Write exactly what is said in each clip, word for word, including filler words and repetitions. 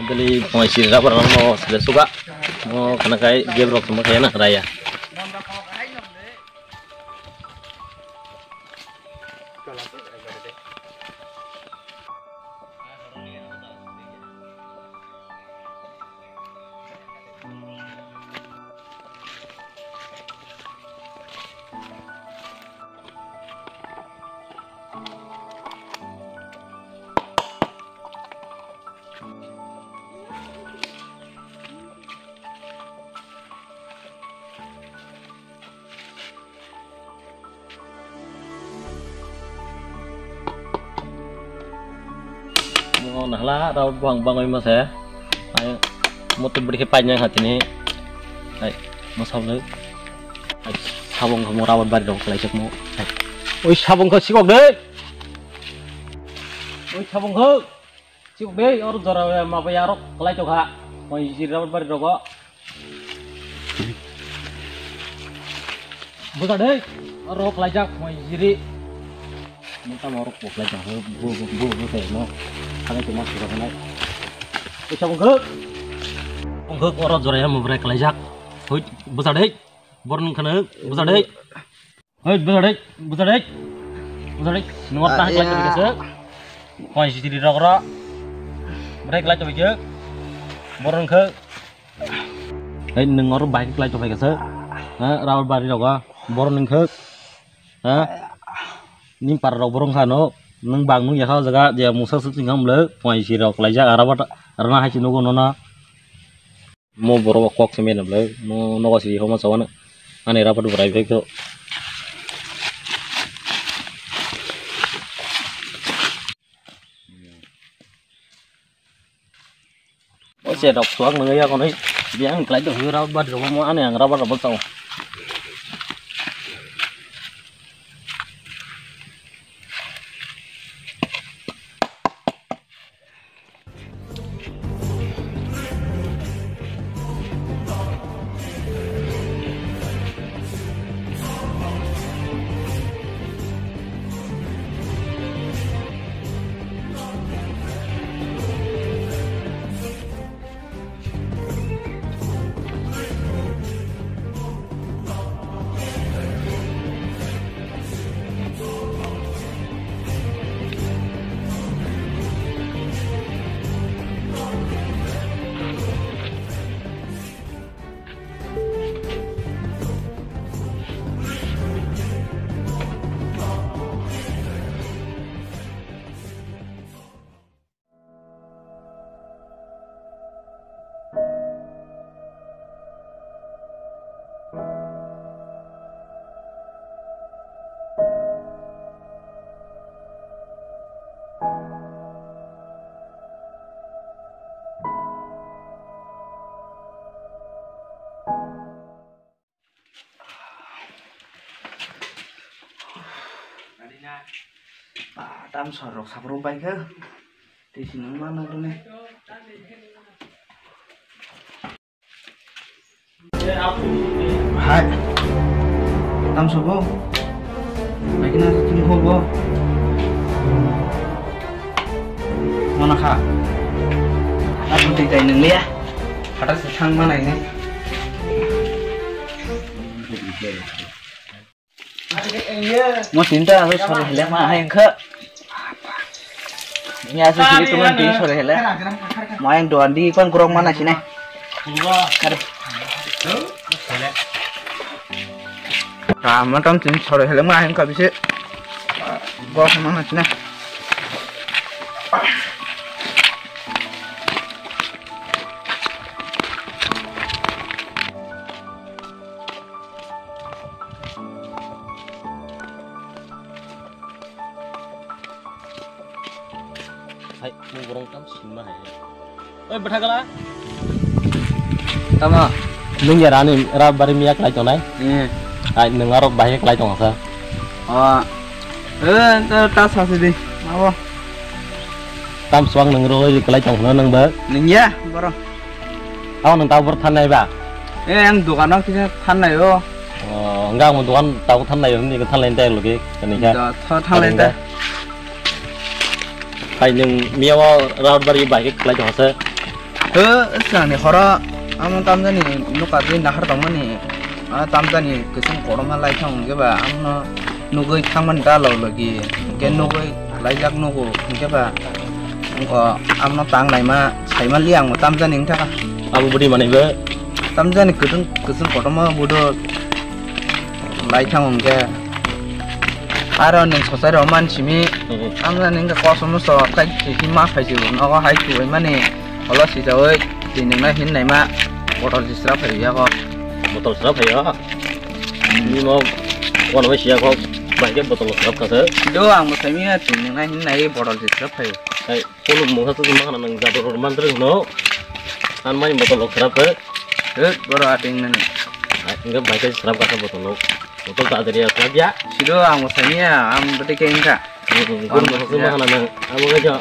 Dali poi si rubber rok no sile suga. Mo khana kai gap rok mo khaya na raya. Mo nahla rao buang bangoi masa ya. Ai, mo tu beri ke panjang hati ni. Ai, mo sablo. Ai, sabong kamu rawat bari dong kelai cek mo. Ai. Oi, sabong kau sikok deh. Oi, sabong kau. Chuk dei, or jora ma bai arok klai tokha. Moi jiri rok bari rogo. Buka dei, oro klai jak moi jiri. Muta morok klai jak, bu bu bu bu bu no. Kami cuma suka kena. Bisa bungkuk. Bungkuk oro jora ya mubrai klai jak. Hui, buka dei. Borong kana buka dei. Hei, bwsarek, bwsarek, bwsarek, nwng ta hai klai tongwi khe. Koi sitiri rok ro. Bwrek klai tongwi khe. Borok wngkhe. Hei, nwng oro bai klai tongwi khe. Ha, rao bari rogo. Borok wngkhe. Ha? Ning par rok borok wngkha no. Nwng bang nung yakha o jaga je musa suk sing hamle. Koi si rok klai jak araba rana hai si nugo nono. Mo borok kok se mena bwlai, mo nogo se homa chawano. Ani rapat bwrai bag to. O se rok suak nang ya konai. Biang klai to hura bat rok mo ani ang rapat rapat chaw. Ah, tam sor rok sabrok bai khe. Tei si nang ma nang rwni. Hai. Tam sobo. Bai khe na tini kho bo. Mana kha. Aku tei tai nang liya. Hathar se thang ma nai ne. Mo tinta asu sore hele ma hai engkha. Ni asu siri tuman tin sore hele. Ma yang doan di pan kurang mana sini. Ka matam tin sore hele ma hai engkha bisi. Gok mana sini. Hai, mo borong tam sima hai. Oi, bwtha gala. Tama. Nung ya rani ra bari miya klai tonai. Eh. Hai, nung aro bahai klai tong sa. Oh. Eh, ta, ta sa sidi. Abo. Tam suang nung ro ri klai tong na nung ba. Nung ya, borong. Abo nwng tabuk thanai ba? Eh, ang dukano kisa thanai o. Oh, hwnga ang dukan tabuk thanai o, hwnwi thanlai tei logi, kani kha. Da, tha-, thanlai ta. Hai nwng miya o Rautbari bai khe khlai tong se. He, swkangni horo amo tamjani nukha twi nahar tongmani, a tamjani kwchwng kotorma lai thang hwnkhe ba amno nugwi thangmani da log logi, hwnkhe nugwi laijak nugo, hwnkhe ba wngkha amno tang naima saima li ang tamjani wngkha. Abo bwtwi manwi bo? Tamjani kwchwng, kwchwng kotorma budo lai thang hwnkhe. Aro nwng sochai rok man simi, hmm, tamjani wngkha kosom so tai sisi ma phai si nogo hai chubai mani. Olo sijaui twi nwngnai hin naima botol si srap phai yago. Botol srap phai ya? Hmm. Nimo kono bai siya kok, bai ke botol srap kha se. Do ang bo saimi ya twi nwngnai hin nai botol si srap phai. Hai, kono mungsa tu mangna nang jador man tre no. An mai botol srap kha. He, boro ating nani. Hai, enggak bai ke srap kha botol. Botol ta jari ya srap ya. Sido ang bo saimi ya, ang bete ke inka. Hmm, hmm, kono mungsa tu mangna nang. Abo ke jo.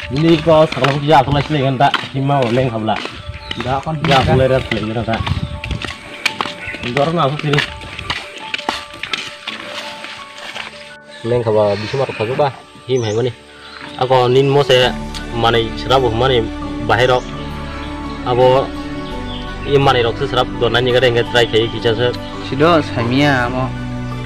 Ini ko saklang ki aku lagi lagi anta hima leng habla. Da kon ya aku lagi lagi anta. Dor na aku sini. Leng haba bisumar khajuba him hai mani. Ako nin mose mani srabo mani bahai rok. Abo i manwi rok se srap do nani gare hingke try khai kisa se. Sido saimiya amo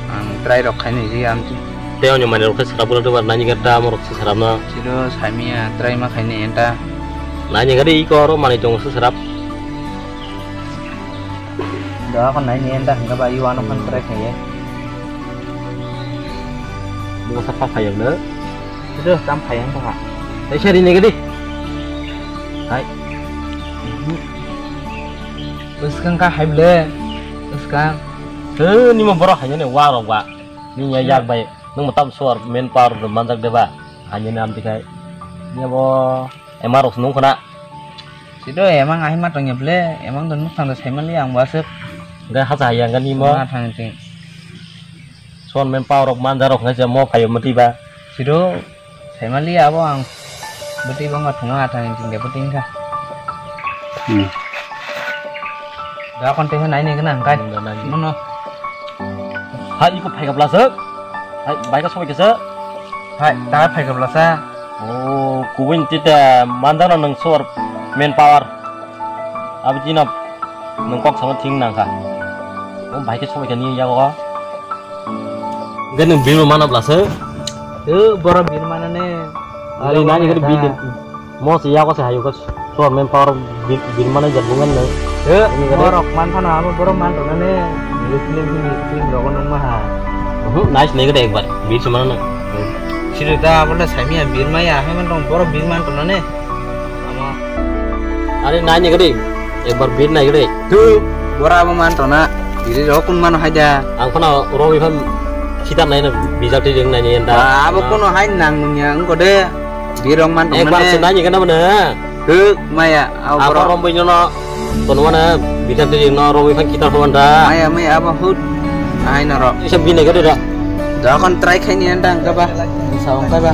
ang try rok khai nai ji amchi. Tei onyo manwi rok se srap ulo dobar nani gare ta amo rok se srap no. Sido saimiya try ma khai nai enta. Nani gare iko oro manwi tongo se srap. Do ako nai ni enta hingke ba i wano phan try khai ye. Bo sa pa khai yo le. Itu tam phai ang kha. Tei seri ni gadi. Hai. Bwskang ka hai ble. Bwskang. He ni mo borok hai ni wa rok ba. Ni ya yak bai. Nung mo tam suar main power do manjak de ba. Hai ni nam dikai. Ni bo ema rok nung khona. Sido emang ahi ma tong ya ble. Emang don muk thang da sai mali ang ba sep. Ga ha sa yang ga ni mo. Ma thang ting. Son men pau rok man jarok ngai je mo phayo mati ba. Siro, saimali abo ang bwtwi bangma thungo athang hinting de bwtwi wngkha. Hmm. Da kon teha nai nai gana hingkai. Hmm, da nai. Mono. Hai, iko phai kapla se. Hai, bai ka soi kese. Hai, ta phai kapla sa. Oh, kubui tita mandana nang sor men power. Abdi no nang kok sama thing nang kha. Oh, bai ke soi kani ya ko. Gani bima mana blase. Eh, boro bir mana ne. Ari nani gani bir. Mo se ya ko se hayu ko. Sor men power bir, bir mana jabungan ne. Eh, ini gani. Borok man thano amo borok man thano ne. Muslim muslim rogo nung maha. Uhu, nice ne gede ekbar. Bir se mana ne. Siri ta abole sami ya bir maya hai man tong borok bir man thano ne. Ama. Ari nai ne gede. Ekbar bir nai gede. Tu, bora abo man tona. Diri rok kun mano haida. Ang khana romi phan khitar nai na bijak twi jeng nai ni enda. Ba, abo kuno hai nang nung ya, engko de. Bir rok man tona. Ekbar se nai ni gana mana. Huk, maya, abo apa boro. Rombo ino no. Kono mana bijak twi jeng no romi phan khitar phan da. Maya, maya, abo hut. Hai noro. Isa bine gede da. Dokon try khai ni enda engka ba. Bisa engka ba.